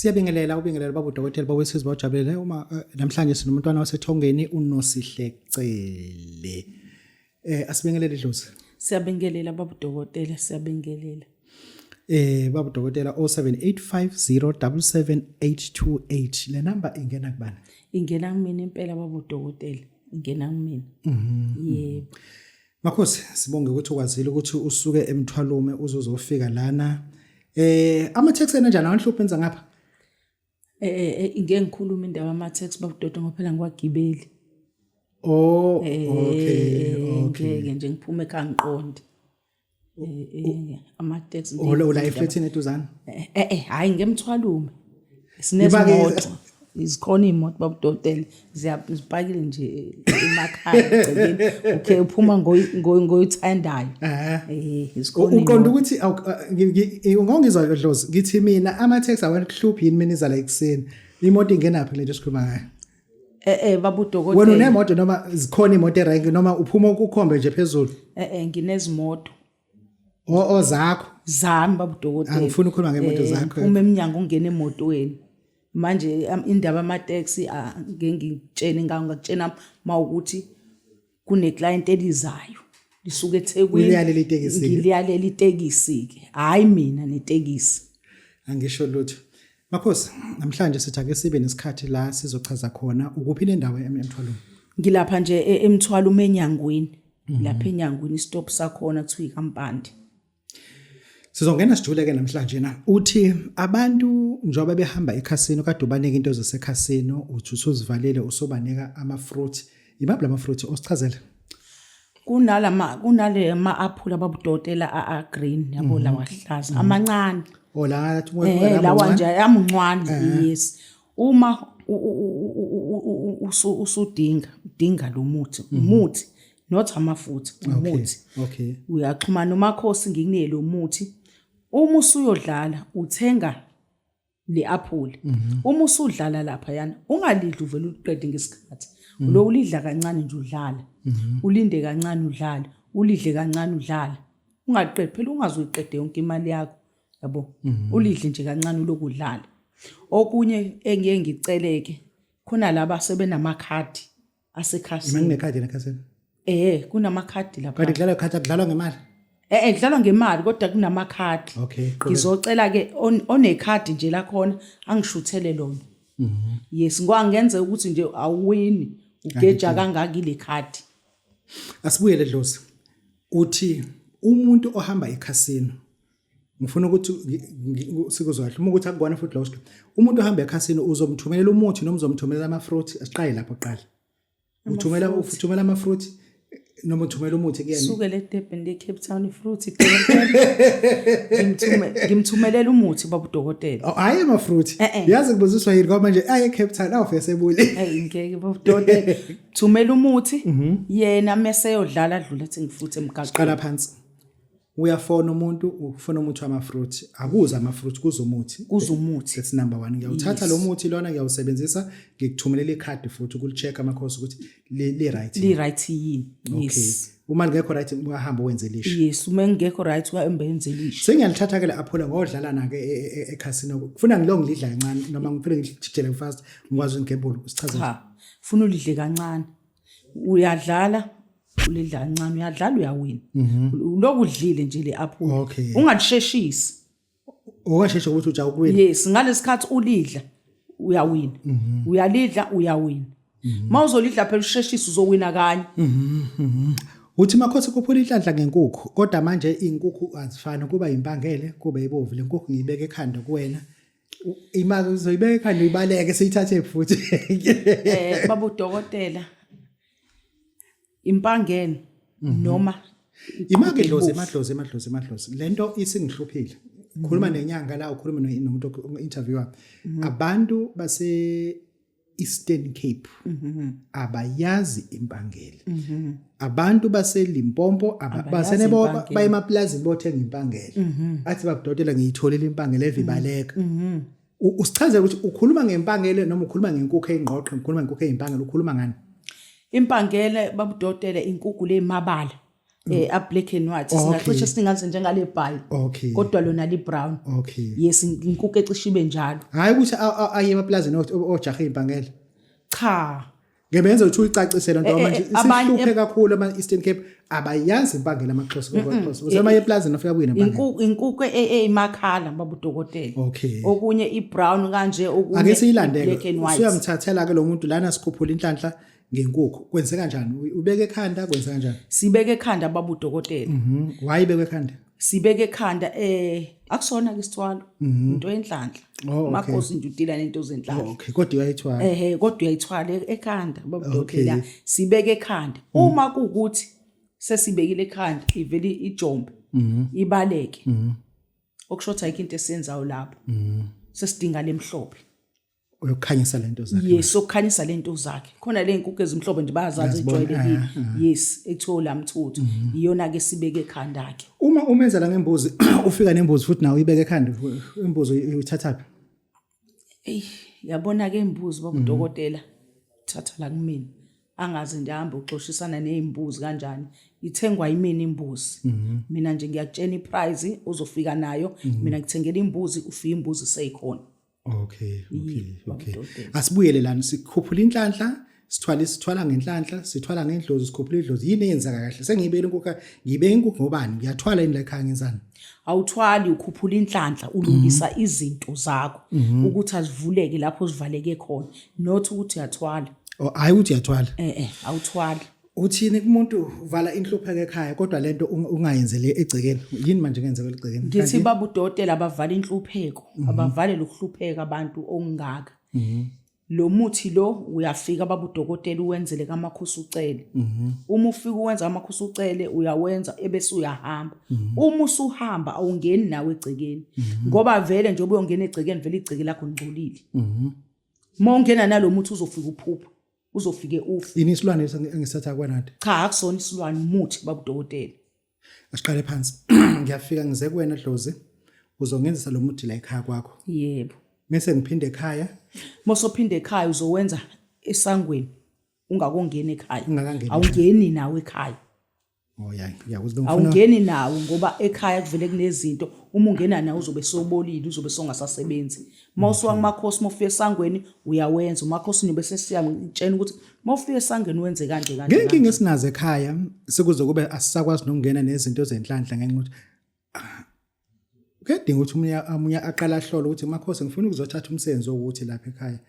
Siyabingelela ubingelela baba udokotela baba wesizwe bawujabulele uma namhlanje sinomntwana wasethongeni uNosihle Cele. Asibingelele idlozi. Siyabingelela baba udokotela, siyabingelela. Baba udokotela 0785077828 le number ingena kubani? Ingena kumina impela baba udokotela, ingena kumina. Yebo. Makhosi, sibonge ukuthi ukwazile ukuthi usuke eMthwalume uzozofika lana. Ama taxi enjani awanhluphe enza ngapha? Ngeke ngikhulume indaba ama taxi baba udokotela ngoba phela ngiwagibeli. Oh, okay, okay. Ngeke nje ngiphume ekhaya ngiqonde. Ama taxi. Ola eflatini eduzane? Hayi ngemthwalume. Sinezimoto. Izikhona iy'moto babudokotela zipakile nje emakhaya egcekeni. Okay, uphuma ngoyithandayo. Izikhona Uqonda ukuthi ungongizwa dlozi ngithi mina ama taxi awakuhluphi yini mina izala ekuseni. Imoto ingenaphi lento esikhuluma ngayo? Baba udokotela. Wena unemoto noma zikhona imoto erank noma uphuma ukukhombe nje phezulu? Nginezimoto. Ozakho? Zami baba udokotela. Angifuni ukukhuluma ngemoto zakho. Uma eminyango ungena emotweni. Manje indaba ama taxi ngeke ngikutshene ngayo, ngakutshena mawukuthi kune client elizayo lisuka eThekwini. Uliyalela itekisi. Ngiliyalela itekisi ke. Hayi mina netekisi. Angisho lutho. Makhosi, namhlanje sithi ake sibe nesikhathi la sizochaza khona ukuphi nendawo eMthwalume. Ngilapha nje eMthwalume enyangweni. Lapha enyangweni istop sakhona kuthiwa ikampandi. Sizongena sijule ke namhlanje na. Uthi abantu njengoba behamba ekhasino kade ubanika into zasekhasino uthi usuzivalile usobanika ama fruit. Imaphi lama fruit osichazele? Kunalama kunale ama aphula babudokotela a green yabo lawa hlaza amancane. Oh la athi Lawa nje amuncane yes. Uma usudinga udinga lo muthi umuthi not amafutha umuthi. Okay. Uyaxhumana umakhosi ngikunike lo muthi. Uma usuyodlala uthenga le aphula. Uma usudlala lapha yana ungalidli uvele uliqede ngesikhathi. Lo ulidla kancane nje udlala. Ulinde kancane udlala, ulidle kancane udlala. Ungaqedi phela ungazoyiqede yonke imali yakho. Yabo. Ulidle nje kancane ulokudlala. Okunye engiye ngiceleke khona laba sebenamakhadi asekhasini. Imali nekhadi nekhasini. Kunamakhadi lapha. Kanti kudlalwa ikhadi akudlalwa ngemali? Kudlalwa ngemali kodwa kunamakhadi. Okay. Ngizocela ke onekhadi nje lakhona angishuthele lona. Yes, ngoba ngenze ukuthi nje awuwini ugeja kangaka ile khadi. Asibuyele dlozi. Uthi umuntu ohamba ekhasino ngifuna ukuthi sikuzwe kahle uma ukuthi akubona futhi lo umuntu ohamba ekhasino uzomthumelela umuthi noma uzomthumelela ama fruit. Asiqale lapho kuqala. Uthumela uthumela ama fruit noma uthumela umuthi kuyena? Suke le Durban le Cape Town ifruit ngimthumelela umuthi baba udokotela. Oh, hayi ama fruit. Yazi kubuziswa yini ngoba manje aye Cape Town awufese sebule. Hey ngeke baba udokotela. Thumela umuthi yena mese eyodlala adlule athi ngifuthe emgaqweni. Qala phansi. Uyafona umuntu ufuna umuthi wama fruit, akuza ama fruit kuza umuthi. Kuza umuthi. That's number 1. Ngiyawuthatha lo muthi lona ngiyawusebenzisa ngikuthumelela ikhadi futhi ukulicheck amakhosi ukuthi li right. Li right yini? Yes. Uma lingekho right uyahamba wenze lisha. Yes, uma ngekho right uyahamba wenze lisha. Sengiyalithatha ke le aphula ngodlala na ke ekhasino. Kufuna ngilo ngilidla kancane noma ngifune ngijijele fast ngikwazi ngigembule usichaze. Cha, funa ulidle kancane. Uyadlala ulidla kancane uyadlala uyawina. Lokhu udlile nje le aphula. Ungalisheshisi. Ungasheshe ukuthi uja ukuwina. Yes, ngalesikhathi ulidla uyawina. Uyalidla uyawina. Mawuzolidla phela usheshisa uzowina kanye. Uthi makhosi kuphula inhlanhla ngenkukhu kodwa manje inkukhu azifani kuba impangele kuba ibovu lenkukhu ngiyibeka ekhanda kuwena. Imali uzoyibeka ekhanda uyibaleke siyithathe futhi. Baba udokotela impangele noma Imake dlozi emadlozi emadlozi emadlozi lento isingihluphile. Khuluma nenyanga la ukhuluma nomuntu interviewer. Abantu base Eastern Cape abayazi impangele. Abantu base Limpopo abasenebo baye emaplazini bothenga impangele. Athi babudokotela ngiyitholile impangele evibaleka. Usichazele ukuthi ukhuluma ngempangele noma ukhuluma ngenkukhu eyingqoqo, ukhuluma ngenkukhu eyimpangele, ukhuluma ngani? Impangele babudokotela inkukhu lemabala. A black and white. Singacishe singathi njengale bhayi. Kodwa lona li brown. Yes, inkukhu ecishe ibe njalo. Hayi ukuthi aye emaplazini ojaha impangela. Cha. Ngebenza ukuthi uyicacise lento manje isihluphe kakhulu ama Eastern Cape abayazi impangela amaXhosa kwaXhosa. Usemaye eplazini afika kuyi nempangela. Inkukhu inkukhu eyimakhala baba udokotela. Okunye i brown kanje okunye Ake siyilandele. Usuyamthathela ke lo muntu lana sikhuphula inhlanhla ngenkukhu. Kwenze kanjani? Ubeke ekhanda kwenze kanjani? Sibeke ekhanda baba udokotela. Why ibekwe ekhanda? Sibeke ekhanda akusona ke isithwalo. Into yenhlanhla. Makhosi nje udila nento zenhlanhla. Okay, kodwa uyayithwala. Ehhe, kodwa uyayithwala ekhanda baba udokotela. Sibeke ekhanda. Uma kuukuthi sesibekile ekhanda ivele ijombe. Ibaleke. Okusho ayikho into esiyenzayo lapho. Sesidinga lemhlophe. Uyokhanyisa lento zakhe. Yes, sokukhanyisa lento zakhe. Khona le nkukhu ezimhlophe nje bayazazi ejwayelekile. Yes, ethiwa lamthuthu. Iyona ke sibeke ekhanda ke. Uma umenza la ngembuzi ufika nembuzi futhi nawe uyibeke ekhanda imbuzi uyithathaphi? Ey, yabona ke imbuzi baba udokotela. Thatha la kumina. Angazi nje ahambe uxoshisana nezimbuzi kanjani. Ithengwa yimina imbuzi. Mina nje ngiyakutshena iprice uzofika nayo. Mina ngithengela imbuzi ufika imbuzi seyikhona. Okay. Asibuyele lana sikhuphula inhlanhla, sithwala sithwala ngenhlanhla, sithwala ngendlozi, sikhuphula idlozi. Yini eyenzeka kahle? Sengiyibeka inkukhu, ngiyibeka inkukhu ngobani? Ngiyathwala yini la ekhaya ngenzani? Awuthwali ukhuphula inhlanhla ulungisa izinto zakho ukuthi azivuleke lapho zivaleke khona not ukuthi uyathwala. Oh, hayi ukuthi uyathwala. Awuthwali. Uthini kumuntu vala inhlupheko ekhaya kodwa lento ungayenzele egcekeni? Yini manje ngenzeka egcekeni? Ngithi baba udokotela abavala inhlupheko, abavale lokuhlupheka abantu okungaka. Lo muthi lo uyafika baba udokotela uwenzele kamakhosi ucele. Uma ufika uwenza kamakhosi ucele uyawenza ebese uyahamba. Uma usuhamba awungeni nawe egcekeni. Ngoba vele njengoba uyongena egcekeni vele igceke lakho lingcolile. Uma ungena nalomuthi uzofika uphupha. Uzofike ufe. Yini isilwane engisatha kwanade? Cha, akusona isilwane, umuthi baba udokotela. Asiqale phansi. Ngiyafika ngize kuwena Dlozi. Uzongenzisa lo muthi la ekhaya kwakho. Yebo. Mese ngiphinde ekhaya. Mosophinde ekhaya uzowenza esangweni ungakongeni ekhaya. Awungeni nawe ekhaya. Oh yeah, ngiyakuzwa ngifuna. Awungeni nawo ngoba ekhaya kuvele kunezinto uma ungena nawo uzobe sobolile uzobe songasasebenzi. Uma usuka kumakhosi uma ufika esangweni uyawenza umakhosi nobe sesiyamtshena ukuthi uma ufika esangweni wenze kanje kanje. Ngenkinga esinazo ekhaya sekuze kube asisakwazi nokungena nezinto zenhlanhla ngenxa ukuthi kuyadinga ukuthi umunye amunye aqala ahlole ukuthi makhosi ngifuna ukuzothatha umsebenzi wokuthi lapha ekhaya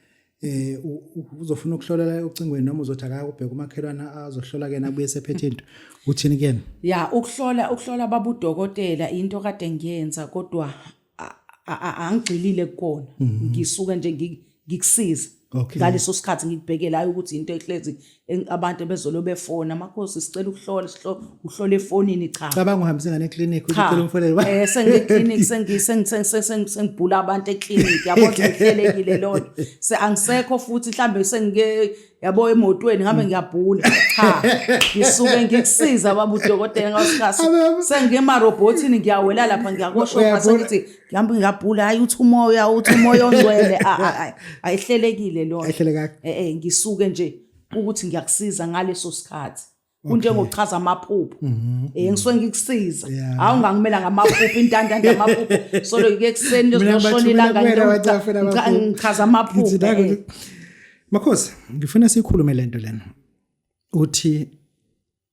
uzofuna ukuhlolela ocingweni noma uzothi akayakubheka umakhelwane azohlola kuyena abuye sephethe into uthini kuyena? Ya, ukuhlola baba udokotela into kade ngiyenza kodwa angigxilile kukona. Ngisuke nje ngikusiza. Ngaleso sikhathi ngikubhekela hayi ukuthi into ehlezi abantu bezolo befona amakhosi sicela ukuhlola sihlo uhlola efonini cha. Cabanga uhambise ngane eclinic ucela umfonele. Sengiclinic sengibhula abantu eclinic yabo ngihlelekile lona. Se angisekho futhi mhlambe sengike yabo emotweni ngabe ngiyabhula cha ngisuke ngikusiza baba udokotela ngasikhathi sengiyemarobhothini ngiyawela lapha ngiyakoshopa sengithi ngihambe ngiyabhula hayi uthi umoya uthi umoya ongcwele ayihlelekile lona ayihlelekanga ngisuke nje ukuthi ngiyakusiza ngaleso sikhathi kunjengokuchaza amaphupho ngisuke ngikusiza hawu ungangimela ngamaphupho intandanda amaphupho solo ngike ekuseni lizoshona ilanga ngichaza amaphupho Makhosi ngifuna sikhulume lento lena uthi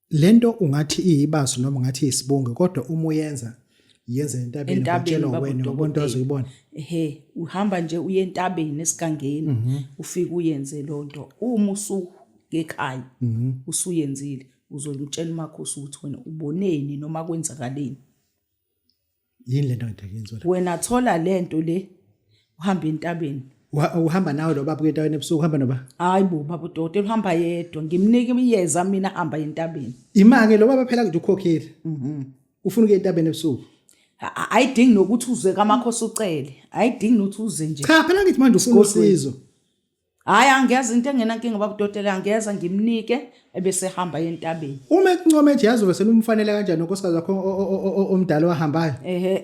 lento ungathi iyibaso noma ungathi isibunge kodwa uma uyenza yenze entabeni utshelwa wena ngoba into azoyibona ehe uhamba nje uye entabeni esigangeni ufike uyenze lonto uma usukekhaya usuyenzile uzomtshela umakhosi ukuthi wena uboneni noma kwenzakaleni Yini lento ngidake yenziwa la? Wena thola lento le uhamba entabeni. Uhamba nawe lo baba entabeni ebusuku uhamba noba? Hayi bo baba udokotela uhamba yedwa ngimnika iyeza mina hamba entabeni. Imake lo baba phela nje ukhokhile. Ufuna ukuya entabeni ebusuku. Ayidingi nokuthi uze kamakhosi ucele. Ayidingi nokuthi uze nje. Cha phela ngithi manje ufuna usizo. Hayi angiyazi into engenankinga baba udokotela angeza ngimnike ebese ehamba entabeni. Uma ekuncome nje yazi ube selumfanele kanjani unkosikazi wakho omdala owahambayo. Ehe.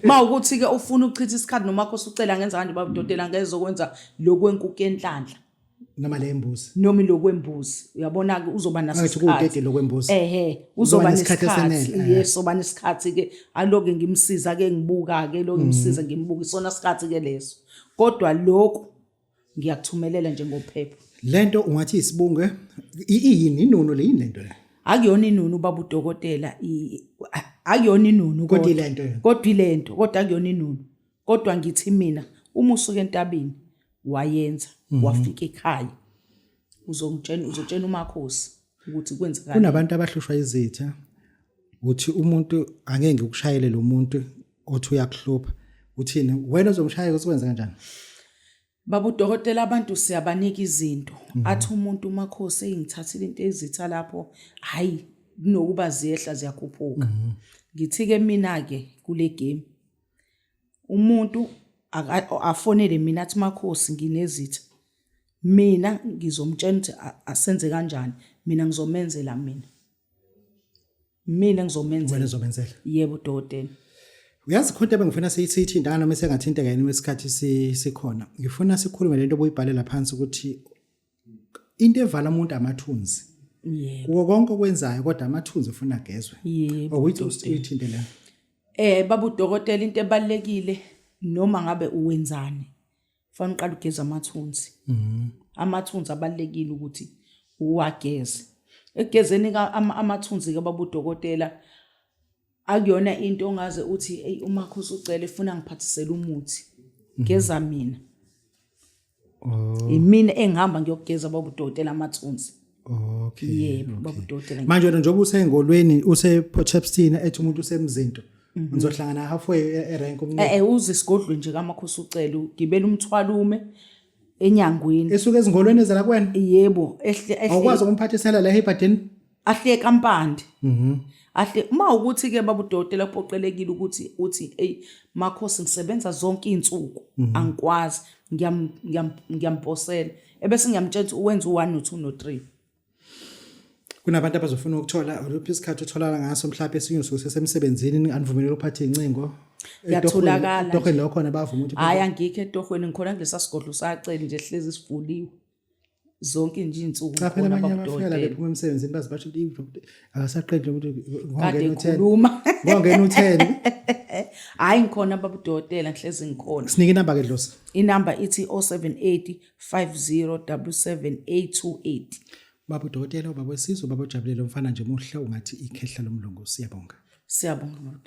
Ma ukuthi ke ufuna ukuchitha isikhathi nomakhosi ucela ngenza kanje baba udokotela ngezokwenza lokwenkuku yenhlanhla. Noma le mbuzi. Noma ilokwembuzi, uyabona ke uzoba naso Angithi kuwutete lokwembuzi. Ehe, uzoba nesikhathi nesikhathi. esenele, eh. Yes, uba nesikhathi ke aloke ngimsiza ke ngibuka ke lo ngimsiza ngimbuka isona sikhathi ke leso. Kodwa lokhu ngiyakuthumelela njengophepha. Lento ungathi isibunge iyini inunu le, yini lento le? Akuyona inunu baba udokotela, akuyona inunu. Kodwa ilento yona. Kodwa ilento, kodwa akuyona inunu. Kodwa ngithi mina uma usuka entabeni wayenza wafika ekhaya uzongitshela, uzotshela umakhosi ukuthi kwenzekani. Kunabantu abahlushwa izitha, uthi umuntu angeke ngikushayele lo muntu othi uyakuhlupha, uthini wena uzomshayela ukuthi kwenza kanjani? Baba udokotela, abantu siyabanika izinto. Athi umuntu umakhosi engithathile into ezitha lapho, hayi kunokuba ziyehla ziyakhuphuka. Ngithi ke mina ke kule game umuntu afonele mina athi makhosi nginezitha, mina ngizomtshela ukuthi asenze kanjani, mina ngizomenzela, mina ngizomenzela. Wena uzomenzela. Yebo dokotela. Uyazi khonto ebengifuna siyithintana noma sengathinteka yini isikhathi sikhona. Ngifuna sikhulume lento obuyibhalela phansi ukuthi into evala umuntu amathunzi. Yebo. Kuko konke okwenzayo kodwa amathunzi ufuna agezwe. Yebo. Okuyithi uyithinte la. Baba udokotela, into ebalekile noma ngabe uwenzani fanele uqale ugeze amathunzi. Amathunzi abalekile ukuthi uwageze. Ekugezeni amathunzi ke baba udokotela akuyona into ongaze uthi hey umakhosi ucele ufuna ngiphathisele umuthi. Geza mina. Imina engihamba ngiyokugeza baba udokotela amathunzi. Yebo baba udokotela. Manje wena njengoba usengolweni use Port Shepstone ethi umuntu usemzinto. Nizohlangana halfway erank umntu. Uze isigodlweni nje kamakhosi ucele ugibela umthwalume enyangweni. Esuke ezingolweni ezela kuwena? Yebo, ehle ehle. Awukwazi ukumphathisela la eBadeni? Ahle kampande. Ahle uma ukuthi ke baba udokotela uphoqelekile ukuthi uthi hey makhosi ngisebenza zonke izinsuku angikwazi, ngiyamposela ebese ngiyamtshela ukuthi uwenza u1 no2 no3. Kunabantu abazofuna ukuthola oluphi isikhathi otholakala ngaso, mhlawumbe esinye usuke sesemsebenzini anivumelele ukuphatha incingo. Yatholakala. Etohweni lo khona bavuma ukuthi Hayi angikho etohweni, ngikhona kulesa sigodlo sacele nje hlezi sivuliwe zonke nje insuku. Cha phela ngikhona abanye baba abafika la udokotela. bephuma emsebenzini baze basho ukuthi akasaqedi lo muntu Kade ngongena u10. ekhuluma. Ngongena u10. Hayi ngikhona baba udokotela, ngihlezi ngikhona. Sinike inamba ke dlozi. Inamba ithi 078 5077828. Baba udokotela, ubaba wesizwe, ubaba ojabulele, umfana nje muhle ungathi ikhehla lomlungu. Siyabonga. Siyabonga baba.